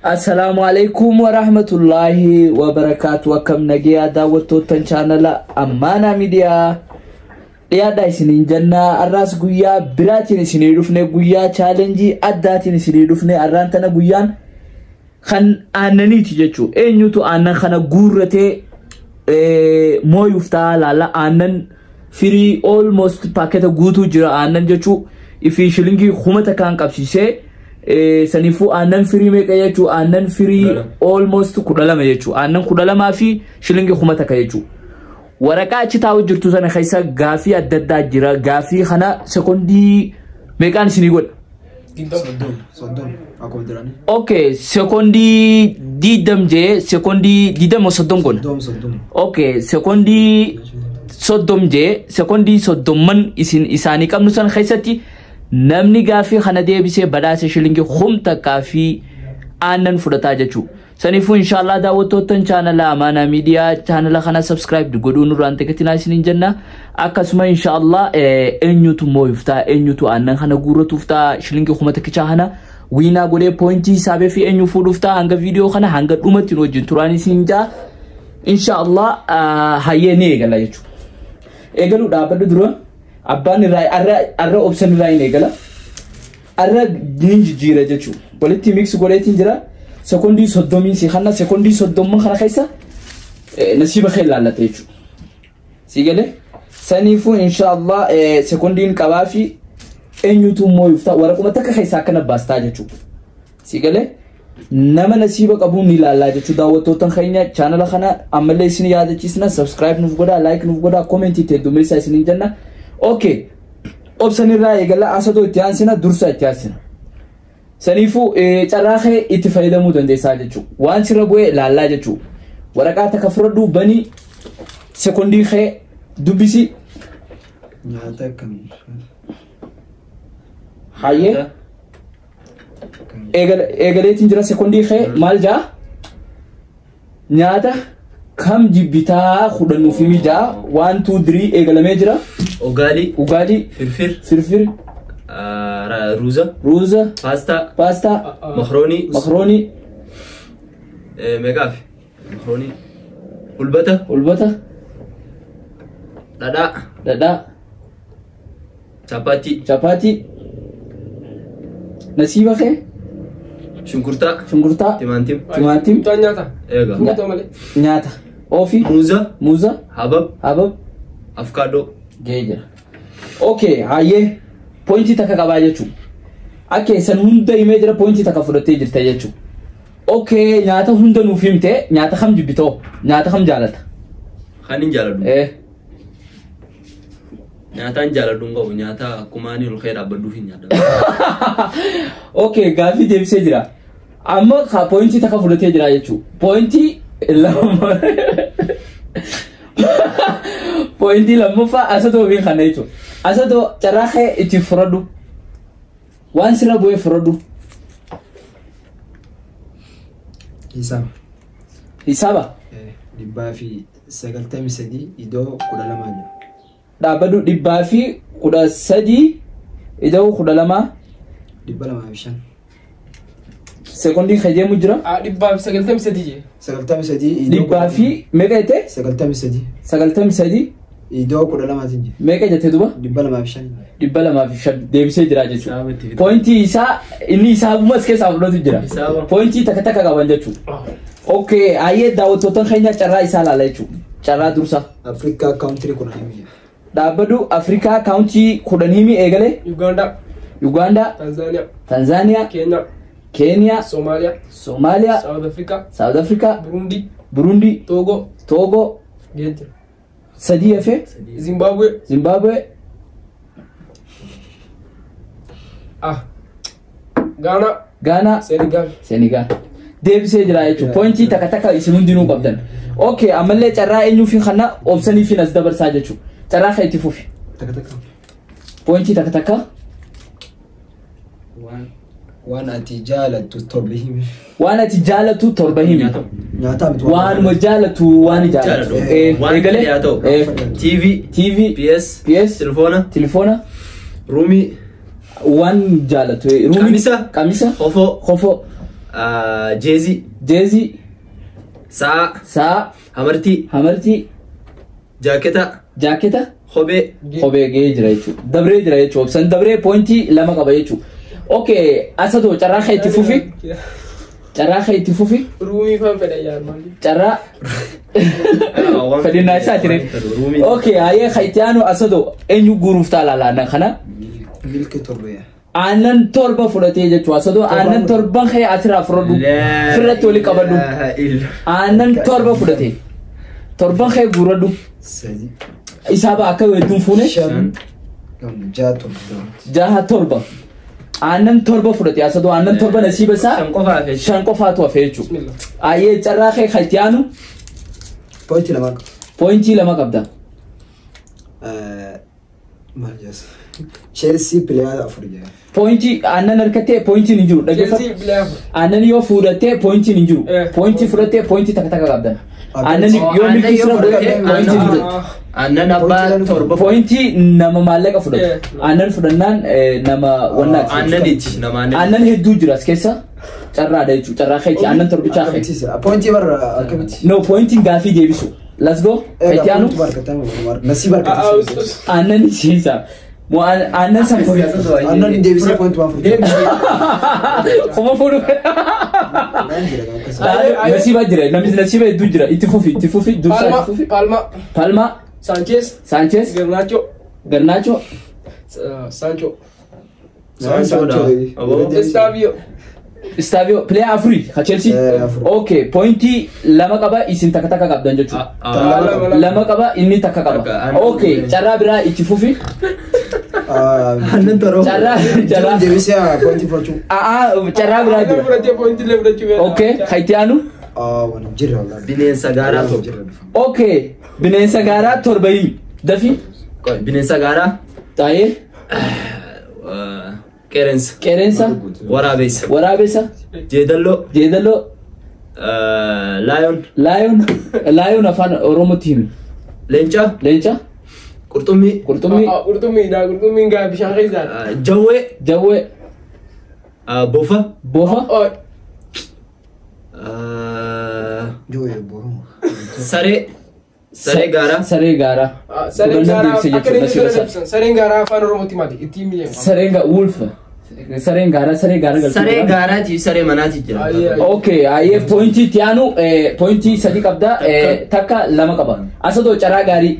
Assalaamu alaikum warahmatullaahi wabarakaatu. Akkam nagiyaa daawwattoottan chaanala Ammaanaa Miidiyaa dhiyaadhaa isiniin jennaa. Har'aas guyyaa biraatiin isinii dhufne, guyyaa chaalenjii addaatiin isinii dhufne. Har'aan tana guyyaan kan aannaniiti jechuudha. Eenyutu aannan kana guurratee mooyuuf ta'a laalla. Aannan firii almost paaketa guutuu jira aannan jechuu ifi shilingii 1000 qabsiisee, saniifuu aannan firii meeqa jechuu? Aannan firii almost 12 jechuu, aannan 12 fi shilingii 1000 jechuu. Waraqaa achi taa'u jirtu sana keessa gaafii adda addaa jira. Gaafii kana sekondii meeqaan isinii godha? 30 akkuma jirani. Okay, sekondii 20 jee, sekondii 20 30 godha. 30. Okay, sekondii 30 jee, sekondii 30 isin isaanii qabnu san keessatti namni gaafii kana deebisee badhaasa shilingii 1000 fi aannan fudhataa jechuudha. Saniifuu inshaallah daawwattoottan chaanala Amaanaa Miidiyaa chaanala kana subscribe godhuu nurraan teketinaa isiniin jenna. Akkasuma inshaallah eenyutu mooyuuf ta'a, eenyutu aannan kana guurratuuf ta'a, shilingii 1000 kana wiinaa godhee poointii hisaabee fi eenyu fuudhuuf ta'a, hanga viidiyoo kana hanga dhumatti nu wajjin turaan isiniin jaa. Inshaallah hayyee ni eegala jechuudha. Eegaluu dhaabbadhu dura abbaan irraa arra obsan irraa hin eegala. Arra ni jijjiira jechuudha. Walitti mix godheetiin jira. Sekondii 30 si kanna, sekondii 30 kana keessa nasiiba kee ilaallata jechuudha. Si galee saniifuu inshaallah sekondiin qabaa fi eenyutu mooyuuf ta'a waraquma takka keessaa akkana baastaa jechuudha. Si galee nama nasiiba qabuun ni ilaallaa jechuudha. Daawwattoota keenya chaanala kana ammallee isin yaadachiisna, subscribe nuuf godhaa, like nuuf godhaa, comment itti heddummeessaa isiniin jenna. Okay, obsan irraa eegala, asatoo itti aansina, dursa itti aansina. Saniifuu carraa kee itti fayyadamuu dandeessaa jechuudha. Waan sirra bu'ee laallaa jechuudha. Waraqaa takka fudhadhu, banii, sekondii kee dubbisi. Nyaata akkamii? Hayyee eegaleetiin jira. Sekondii kee maal jaa? Nyaata kam jibbitaa 10 nuuf himi jaa. 1 2 3 eegalamee jira. Ugali, Ugaadii, firfir, firfir, ruuza, ruuza, paastaa, paastaa, makroonii, makroonii, meeqaafi? Makroonii, hulbata, hulbata, dhadhaa, dhadhaa, chapaatii, chapaatii, nasiiba kee, shunkurtaa, shunkurtaa, timaatim, timaatim, Nyaata. eega, Nyaata malee. Nyaata oofi, muuza, muuza, habab, habab, afkaadoo. Gahee jira. Okay, hayyee poointii takka qabaa jechuudha. Akka san hunda himee jira, poointii takka fudhattee jirta jechuudha. Okay, nyaata hunda nuuf himte, nyaata kam jibbitoo? Nyaata kam jaalata? Kan hin jaaladhu. Nyaataan jaaladhu hin qabu. Nyaata akkuma ani ol ka'ee dhaabbadhuuf hin nyaadha. Okay, gaaffii deebisee jira. Amma ka poointii takka fudhatee jira jechuudha. Poointii lama. Poointii lammaffaa asatoo fi kana jechuudha. Asatoo carraa kee itti fudhadhu. Waan sirra bu'ee fudhadhu. Hisaaba. Hisaaba. 193 idoo 12 jira. Dhaabbadhu, 113 ida'uu 12. 205. Sekondiin kajeemu jira. 193 jee. 93 idoo Dhibbaa fi meeqa jettee? 93. 93. Idoo 12tiin jira. Meeqa jettee duba? 205. 205 deebisee jira jechuudha. Hisaaba itti fida. Poointii isaa inni hisaabumas keessaa fudhatu jira. Hisaaba. Poointii takka takka qaban jechuudha. Okay, hayyee daawwattoota keenya carraa isaa ilaala jechuudha. Carraa dursa. Afrikaa country 10 himi. Dhaabbadhu, Afrikaa country 10 himi eegale. Uganda, Uganda, Tanzania, Tanzaaniyaa, Kenya, Keeniyaa, Somalia, Soomaaliyaa, South Africa, South Africa, Burundi, Burundi, Togo, Togo, Geejjira. Sadii hafee, Zimbabwe, Zimbabwe, ah, Ghana, Gaanaa, Senegal. Senegaal. Deebisee jira jechuudha. Poointii takka takka isin hundinuu qabdan. Okay, ammallee carraa eenyuu fi kana obsanii fi as dabarsaa jechuudha. Carraa kee itti fufi. Takka takka. Poointii takka takka. Waan ati jaalattu 7 himi. Waan ati jaalatu 7 himi. Nyaataa miti. Waanuma jaalatu, waan jaalatu. Jaaladhu. Waan Eegalee. fedhe haa ta'u. TV, TV, PS, PS, telefoona, telefoona, ruumii, waan jaalatu. Ruumii. Qamisa. Qamisa. Kofoo, Kofoo. Jeezii. Jeezii. Sa'a. Sa'a. Hamartii. Hamartii. Jaaketa. Jaaketa. Kophee. Kophee gahee jira jechuudha. Dabree jira jechuudha. Obsan dabree poointii 2 qaba jechuudha. Okay, Asadoo carraa kee itti fufi. Carraa kee itti fufi. Ruumii fan fedha yaar maali? Carraa. Fedhinnaa isaa ture. Okay, hayyee kan itti aanu Asadoo eenyu guuruuf ta'a laala kana? Milki 7 yaa. Aannan 7 fudhatee jechuudha. Asadoo aannan 7 kee asirraa fudhadhu. Firratti walii qabadhu. Aannan 7 fudhatee. 7 kee guuradhu. 3. Isaa ba'a akka hedduun fuune. 5. 6 7. 6 7. Aannan 7 fudhatee Asadoo aannan 7 nasiiba isaa. 5 qofaa hafe. 5 qofaatu hafe jechuudha. Ayyee carraa kee kan itti aanu. Poointii 2 qaba. Poointii 2 qabda. Maal jedhas? Chelsea player 4 jedha. Poointii aannan harkattee poointiin hin jiru. Dhaggeeffadhu. Chelsea player 4. Aannan yoo fuudhattee poointiin hin jiru. Poointii fudhattee poointii takka takka qabda. Aannan yoo milkii sirra fudhattee poointii fudhatte. Aannan abbaa 7. Poointii nama maallaqa fudhatu. Aannan fudhannaan nama wannaati. Aannaniiti nama aannan. Aannan hedduu jira as keessa. Carraadha jechuudha. Carraa keeti aannan torbichaa keeti. Poointii barra akkamitti? No poointiin gaafii deebisu. Let's go. Itti aanu. Nasiib argate. Aannan isiisa. Aannan san Aannan deebisee poointii waan fudhate. Kuma fuudhu. Nasiiba jira. Namni nasiiba hedduu jira. Itti fufi. Itti fufi. Dursaa itti fufi. Palma. Palma. Sanchez. Sanchez. Garnacho. Garnacho. Sancho. Sancho. Estavio. Stavio player 4 ka Chelsea. Okay, pointii 2 qaba isin takka takka qabdan jechuudha. 2 qaba inni takka qaba. Okay, carraa biraa itti fufi. Aannan 7. Carraa carraa deebisee poointii fudhachuu. Carraa biraa jira. Okay, kan itti aanu. Waan jira wallahi. Bineensa gaaraa 7. Okay, bineensa gaaraa 7 himi. Dafi. Bineensa gaaraa. Taa'ee. Qeerransa. Qeerransa. Waraabessa. Waraabessa. Jeedalloo. Jeedalloo. Laayoon. Laayoon. Laayoon afaan Oromootti himi. Leenca. Leenca. Qurxummii. Qurxummii. Qurxummiidha. Qurxummiin gaa bishaan keessaa. Jawwee. Jawwee. Bofa. Bofa. Jawwee bofa. Saree. Saree gaaraa. Saree gaaraa. Sareen gaaraa akka inni ibsan. Sareen gaaraa afaan Oromootti maali? Ittiin mi'eeffa. Sareen gaa wolf. Sareen gaaraa saree gaaraa galchuu. Saree gaaraati saree manaati jira. Okay, ayyee poointii itti aanu poointii 3 qabda takka 2 qaba. Asadoo carraa gaarii.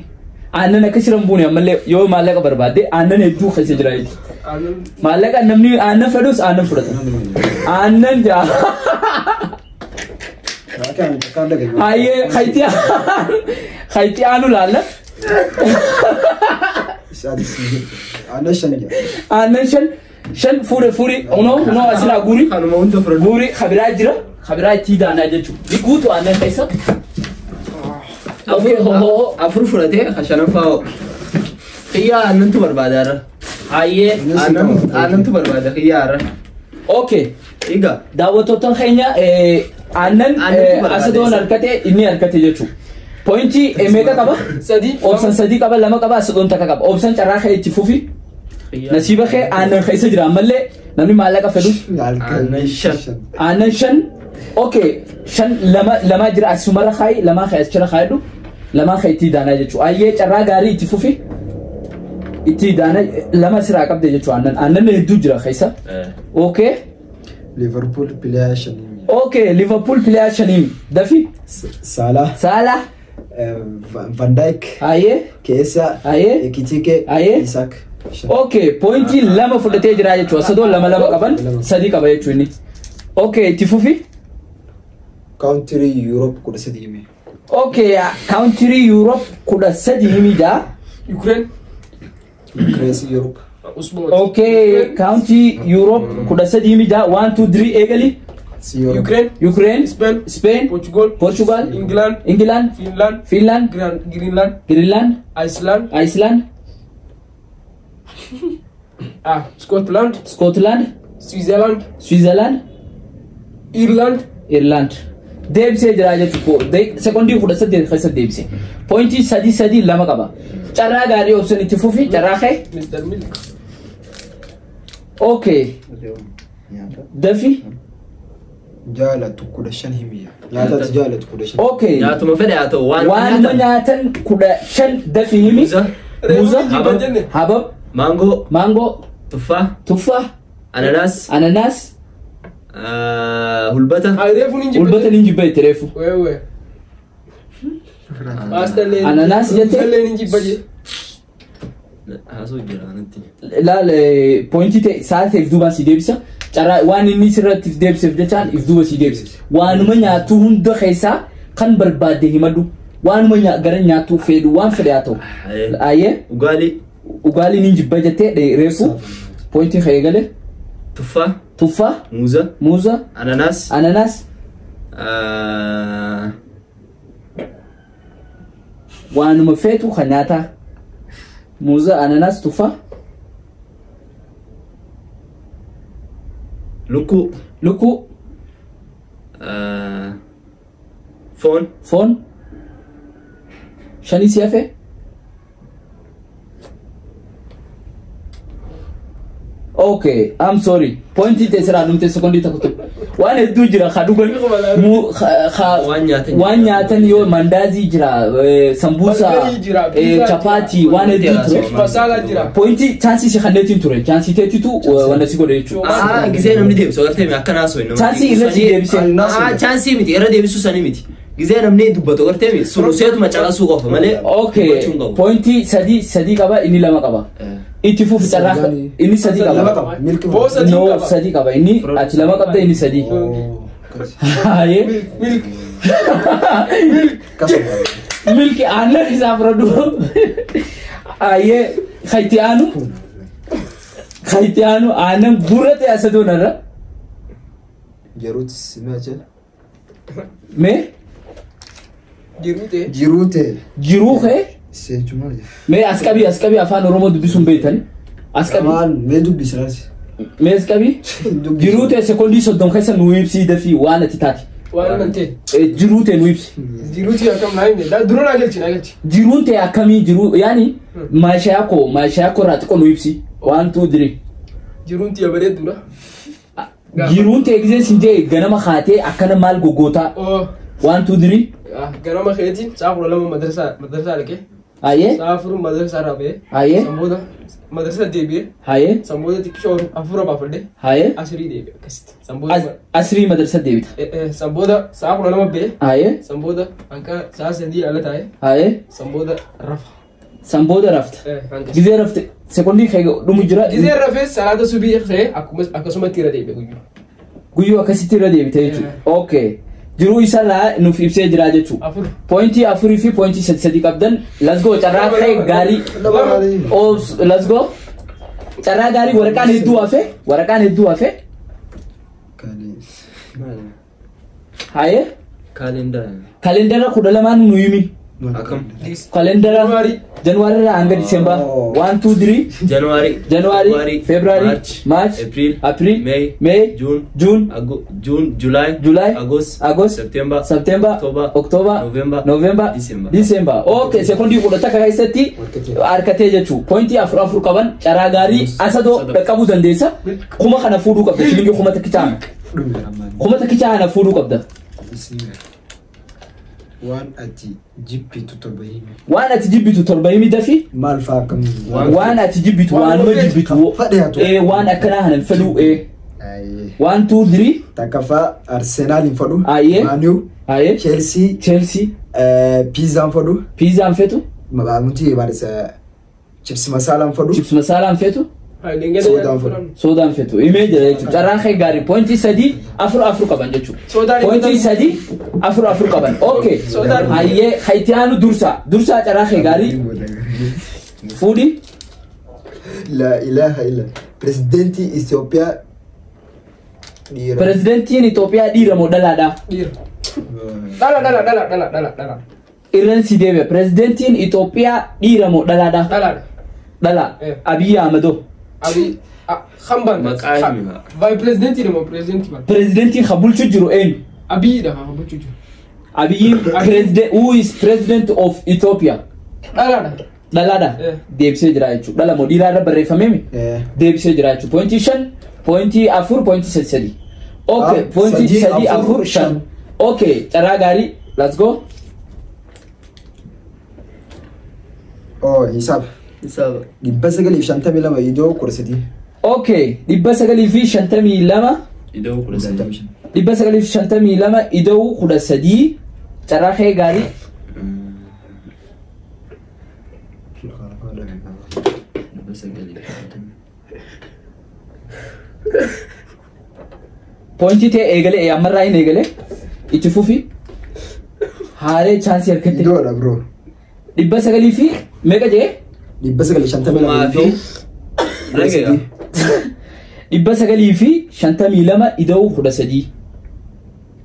Aannan akka siran buune ammallee yoo maallaqa barbaadde aannan hedduu keessa jira jechuudha. Maallaqa namni aannan fedhus aannan fudhata. Aannan jaa. Ayyee kayti aanu laalla. Aannan 5 jaa. Aannan 5 fuudhe fuudhi unoo asirraa guuri. Kanuma hunda fudhadhu. Guuri kabiraa jira. Kabiraa itti daanaa jechuudha. Guutuu aannan keessa. 4 fudhatee 5ffaa hoo. Xiyyaa aannantu barbaada irra. Ayyee. Aannantu barbaada xiyyaa irra. Okay. Egaa. Daawwattoota keenya aannan Asadoon harkate inni harkate jechuudha. Poointii meeqa qaba? 3. Obsan 3 qaba 2 qaba Asadoon takka qaba. Obsan carraa kee itti fufi. Nasiiba kee aannan keessa jira ammallee namni maallaqa fedhu. Aannan 5. Aannan 5. Okay, 5 2 jira asumarra kaayi 2 kee achirra kaayadhu. 2 kee itti daanaa jechuudha. Ayyee carraa gaarii itti fufi. Itti daanaa 2 siraa qabde jechuudha aannan. Aannan hedduu jira keessa. Okay. Liverpool player 5. Okay, Liverpool player 5. Dafi. Salah. Salah. Van Dijk. Ayyee. Keessa. Ayyee. Ekitike. Ayyee. Isaac. Okay, poointii 2 fudhatee jira jechuudha. Asadoon 2 2 qaban 3 qaba jechuudha inni. Okay, itti fufi. Country Europe 13 himi. Okay, country Europe 13 himi jaa. Ukraine. Ukraine Europe. Okay, country Europe 13 himi jaa. 1 2 3 eegali. Ukraine. Ukraine. Spain. Spain. Portugal. Portugal. England. England. Finland. Finland. Greenland. Greenland. Iceland. Iceland. Scotland. Scotland. Switzerland. Switzerland. Ireland. Ireland. Deebisee jira jechuudha. Sekondii 18 keessa deebise. Poointii 3 3 2 qaba. Carraa gaarii obsan itti fufi. Carraa kee. Mr. Milk. Okay. Dafi. Jaalatu 15 himiya. Nyaata ati jaalatu 15. Okay. Nyaatuma fedhe haa ta'u waan Waanuma nyaatan 15 dafii himi. Muuza. Muuza. Habab. Habab. Maangoo. Maangoo. Tuffaa. Tuffaa. Ananaas. Ananaas. Hulbata. Reefu ni Hulbata ni jibba itti reefu. Wewe. Paastallee. Ananaas jettee? Paastallee ni jibba jee. Haasoo jira anatti. Laal poointii ta'e sa'a ta'eef duubaan si deebisa. Carraa waan inni sirratti if deebiseef jechaan if duuba si deebisa. Waanuma nyaatu hunda keessaa kan barbaadde himadhu. Waanuma gara nyaatu fedhu waan fedhe haa ta'u. Ayyee. Ugaalii. Ugaaliin hin jibba jettee reefu poointii ka'ee gale. Tuffaa. Tuffaa. Muuza. Muuza. Ananaas. Ananaas. Waanuma feetu kan nyaataa. Muuza, ananaas, tuffaa. Lukkuu. Lukkuu. Foon. Foon. Shanii si hafe. Okay, I'm sorry. Pointi teessira dhumte sekondii tokko tokko. Waan hedduu jira ka dhugan waan nyaatan yoo mandaazii jira, sambuusa, chapaatii waan hedduu ture. Masala jira. Pointi chaansii si kanneetiin ture. Chaansii teetitu wanta si godhe jechuudha. Gisee namni deebisu agartee akkanaa sooyi namni. Chaansii irra si deebisee. Chaansii miti irra deebisuu sanii miti. Gisee namni dubbatu agartee sunuseetuma caqasuu qofa malee. Okay, pointi sadii qaba inni 2 qaba. Itti fufi carraa inni 3 qaba. No 3 qaba inni ati 2 qabda inni 3. Haye. Milk. Milk aannan isaa fudhadhu. Haye kayti aanu aannan gurrate asa doonarra. Jiruuti simache. Mee? Jiruute. Jiruute. Jiruu kee? Seechuma. Mee as qabii afaan Oromoo dubbisuun beektan. As qabii. Waan mee dubbisiraas. Mee as qabii. Jiruu ta'e sekondii 30 keessa nu ibsii dafii waan ati taate. Waan nan ta'e. Jiruu ta'e nu ibsi. Jiruu ta'e akkam naa himne. Dura naa galchi. Jiruun ta'e akkamii jiruu yaani maashaa koo irraa xiqqoo nu ibsi. 1 2 3. Jiruun ta'e bareedduudha. Jiruun ta'e gisee siin jee ganama kaatee akkana maal goggootaa. 1 2 3. Ganama keetiin sa'a 12 madrasaa dhaqee. Aye. Sa'a 4 madrasaa irraa ba'ee. Aye. Samboota madrasaa deebi'ee. Aye. Samboota xiqqishoo 4 baafadhee. Aye. Asirii deebi'e akkasitti. Samboota. Asirii madrasaa deebita. Samboota sa'a 12 ba'ee. Aye. Samboota hanqa sa'a 3 ala taa'ee. Aye. Samboota rafa. Samboota rafta. Gizee rafte sekondii kee dhumu jira. Gizee rafee salaata subii kee akkasumatti irra deebi'e guyyuu. Guyyuu akkasitti irra deebite jechuudha. Okay. Jiruu isa laa nuuf ibsee jira jechuudha. Poointii 4 fi poointii 3 qabdan. Let's go carraa ta'e gaarii. Let's go. Carraa gaarii waraqaan hedduu hafe. Haye. Kaalendara 12 nu himi. Akkam. Kaalendara January irraa hanga Diseembar. 1 2 3. January, February, March, April, May, June, July, August, September, October, November, December. Okay, sekondii 11 keessatti harkatee jechuudha. Poointii 4 qaban carraa gaarii asadoo dhaqqabuu dandeessa. Kuma kana fuudhuu qabda. Shilingii kuma tokkicha. Kuma tokkicha kana fuudhuu qabda. Waan ati jibbitu 7 himi. Waan ati jibbitu 7 himi dafi. Maal fa'aa akkamii? Waan ati jibbitu waanuma jibbitu. Waan akkanaa hanan fedhu. 1 2 3. Takkaffaa Arsenaal hin fedhu. Aye. Maaniyu. Aye. Chelsea. Piizaan fedhu. Piizaan fetu. Nuti maalisa chipsi masaalaan fedhu. Chipsi masaalaan fetu. Soodaan fetu. Himee jira jechuudha. Carraan kee gaarii. Poointii 3 4 4 qaban jechuudha. Poointii 3 4 4 qaban. Okay. Hayyee haytiyaanu dursaa. Dursaa carraa kee gaarii. Fuudhi. La ilaha illa. Pirezidentii Itoophiyaa dhiira. Pirezidentiin Itoophiyaa dhiira moo dhalaadha? Dhiira. Dhala. Irraan si deebi'a. Pirezidentiin Itoophiyaa dhiira moo dhalaadha? Dhalaadha. Dhala. Abiyyi Ahmedoo. Abi Khamban. Vai presidenti mo presidenti ba. Presidenti khabulchu jiru eenyu? Abiy da khabulchu jiru. Abiy president who is president of Ethiopia? Dhalaadha. Dhalaadha. Deebisee jira jechuudha. Dhala moo dhiiraa irra barreeffamee mi? Deebisee jira jechuudha. Poointii 5, poointii 4, poointii 3. Okay, pointii 3 4 5. Okay, carraa gaarii. Let's go. Oh, hisaaba. Hisaaba. 952 iddoo 13. Okay, 952 Iddoo 13. 952 iddoo 13 carraa kee gaarii. 950. Pointii ta'e eegalee ammarraa hin eegalee itti fufi haaree chaansii harkatti. Iddoodha bro. 900 fi meeqa jee? 952 iddoo Dhageera. 952 iddoo 13.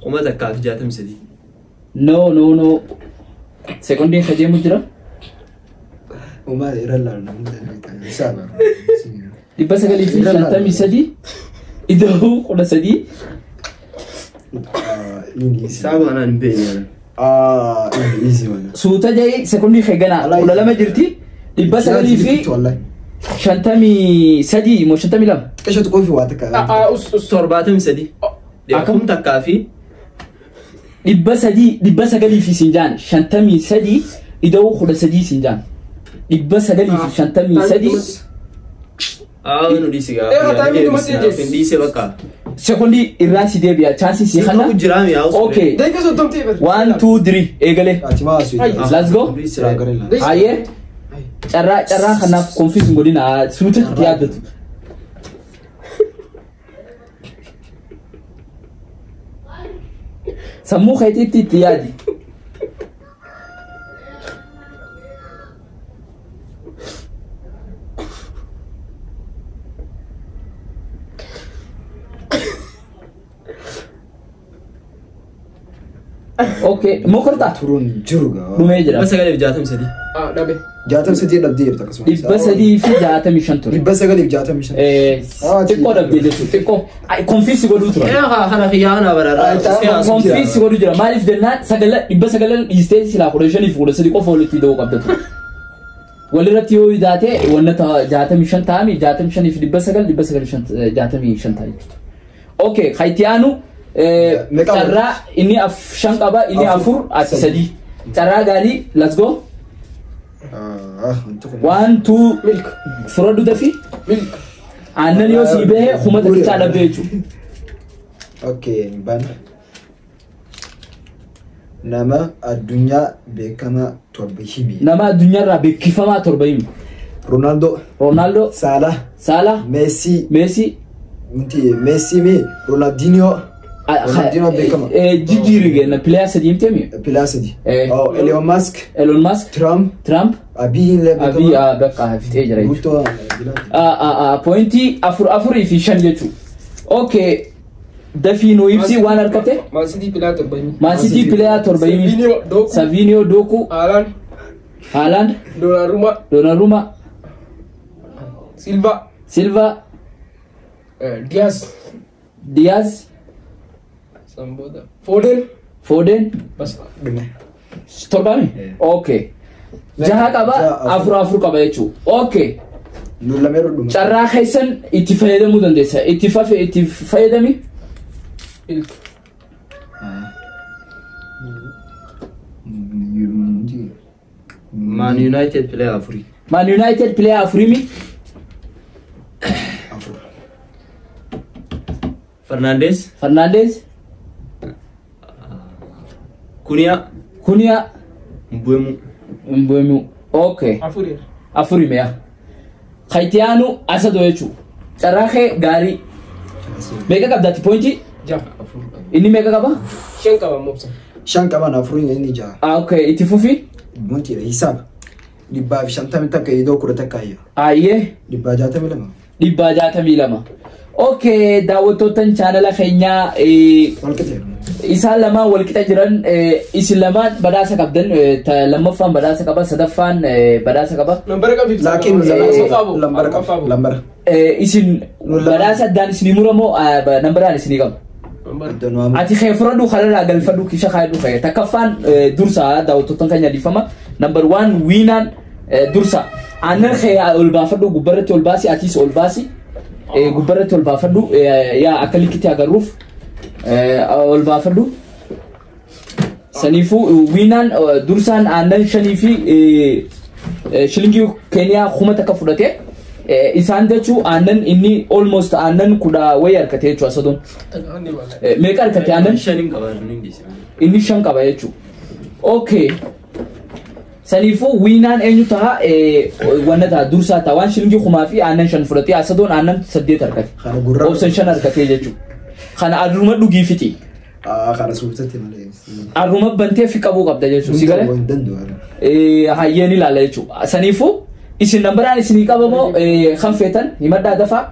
1063. No no no. Sekondiin kajeemu jira. Uumaa irra laalu hisaaba. 953 iddoo 13. Hisaaba kanaan hin beekne. Easy one. Suuta jee sekondii keegana 12 jirti. 953 moo 52. Xiqqeeshatu qofi waa takka. Us. 73. Akkam? 1000 fi 300 900 fi sinjaan 53 iddoo 13 sinjaan 953 nu dhiisi gaa. Eera, taa'imii dhumatti jees. Hin dhiise bakka. Sekondii irraan si deebi'a chaansii si Kana kana. jiraami haa. Okay. Daqiiqa 30 ta'e bari. 1 2 3 eegalee. Ati maa asii. Let's go. Hayyee carraa kanaaf confuse hin godhina suutatti yaaddatu. Sammuu keetiitti itti yaadi. Okay, mokortaa Turuun jiru gaa. dhumee jira. 963. Dhabe. 63 dhabdee jirta akkasuma. 365 ture. 965. Xiqqoo dhabdee jechuudha. Xiqqoo confuse godhuu ture. Ee kana kiyyaa kana bararaa. Confuse godhuu jira. Maaliif jennaan 900 dhiistee silaa 15 fi 13 qofa walitti hidhuu qabda ture. Walirratti yoo idaate wanna 65 ta'ami 65 fi 900 965 ta'a jechuudha. Okay, Haitiyaanu carraa inni 5 qaba inni 4 ati 3. Carraa gaarii let's go. 1 2 Milk. Fudhadhu dafii. Milk. Aannan yoo sii bahee kuma tokkichaa dhabde jechuudha. Okay, ban. Nama addunyaa beekamaa 7 himi. Nama addunyaarraa beekifamaa 7 himi. Ronaldo, Ronaldo, Salah, Salah, Messi, Messi, Messi mi Ronaldinho, Ronaldinho beekama. Jijjiirri kenna player 3 himtee mi? Player 3. Oh, Elon Musk, Elon Musk, Trump, Trump, Abiy illee Abiy beekama. bakka haftee jira jechuudha. Ruto Pointii 4 4 fi 5 jechuudha. Okay, dafii nuu ibsi waan harkate. Man City player 7 himi. Man City player 7 himi. Savinho Doku. Savinho Doku, Haaland. Haaland, Donnarumma. Donnarumma, Silva. Silva, Diaz. Diaz, Samboda. Foden. Foden. Bas. Dhume. 7 Okay. 6 qaba 4 4 qaba jechuudha. Okay. Nu lameeru dhume. Carraa keessan itti fayyadamuu dandeessa. Itti fafe itti fayyadami. Milk. Man United player 4. Man United player 4 mi? 4. Fernandes, Fernandes, Kunia, Kunia, Mbuemu. Mbuemu. Okay. 4. 4 mi'a. Haitiyaanu Asado jechuudha. Carraa kee gaarii. Meeqa qabdaati pointii? 6. Inni meeqa qaba? 5 qaba moobsa. 5 qaban 4 inni 6. Okay, itti fufi. Wanti hisaaba. 151 iddoo 11 ayya. Ayyee. 162. 162. Okay, daawwattoota chaanala keenyaa isaan lamaan wal qixa jiran isin lamaan badhaasa qabdan lammaffaan badhaasa qaba sadaffaan badhaasa qaba. Nambara qabdi. Laakiin lambara qaba. Lambara. Isin badhaasa addaan isinii muramoo nambaraan isinii qaba. Ati kee fudhadhu kanarraa galfadhu kisha kaayadhu kee takkaffaan dursa daawwattoota keenya dhiifama. Number 1 wiinaan dursa. Aannan kee ol baafadhu gubbarratti ol baasi atiis ol baasi. Gubbarratti ol baafadhu yaa akka likkitti agarruuf. Ol baafadhu. Saniifuu wiinaan dursaan aannan 5 fi shilingii Keeniyaa 1000 fudhate. Isaan jechuu aannan inni almost aannan 10 wayii argate jechuudha Asadoon. Meeqa argate aannan? 5 qaba inni dhiise. Inni 5 qaba jechuudha. Okay. Saniifuu wiinaan eenyu ta'a wanna ta'a dursaa ta'a waan shilingii 1000 fi aannan 5 fudhatee Asadoon aannan 8 argate. Kana gurra. Obsan 5 argatee jechuudha. Kana arruma dhugii fixi. Kana suutatti malee. Arruma bantee fi qabuu qabda jechuudha. Si galee? Hin danda'u. Hayyeen ilaala jechuudha. Saniifuu isin nambaraan isinii qabamoo kan feetan himadhaa dafaa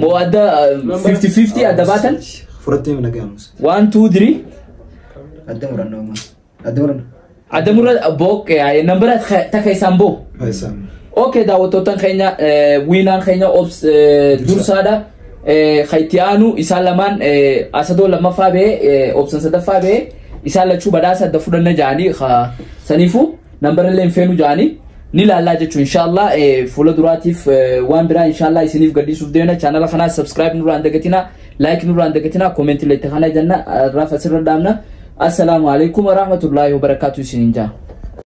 moo adda 50-50 adda baatan? Fudhattee mana gaamus. 1 2 3. Adda murannoo amma. Adda murannoo. Adda murra booqqee nambara takka isaan boo. Isaan. Okay, daawwattootaan keenya wiinaan keenya obs dursaadha. Kan itti aanu isaan lamaan Asadoo lammaffaa ba'ee Obsan sadaffaa ba'ee isaan lachuu badhaasa adda fudhanna ja'anii saniifuu nambara illee hin feenu ja'anii ni laallaa jechuun inshallah fuula duraatiif waan biraa inshallah isiniif gadhiisuuf deemna. Chaanala kanaa subscribe nurraa hin dagatinaa, like nurraa hin dagatinaa, comment illee itti kana jenna. Raafa sirra dhaabna. Assalaamu alaikum warahmatullaahi wabarakaatu isiniin jaa.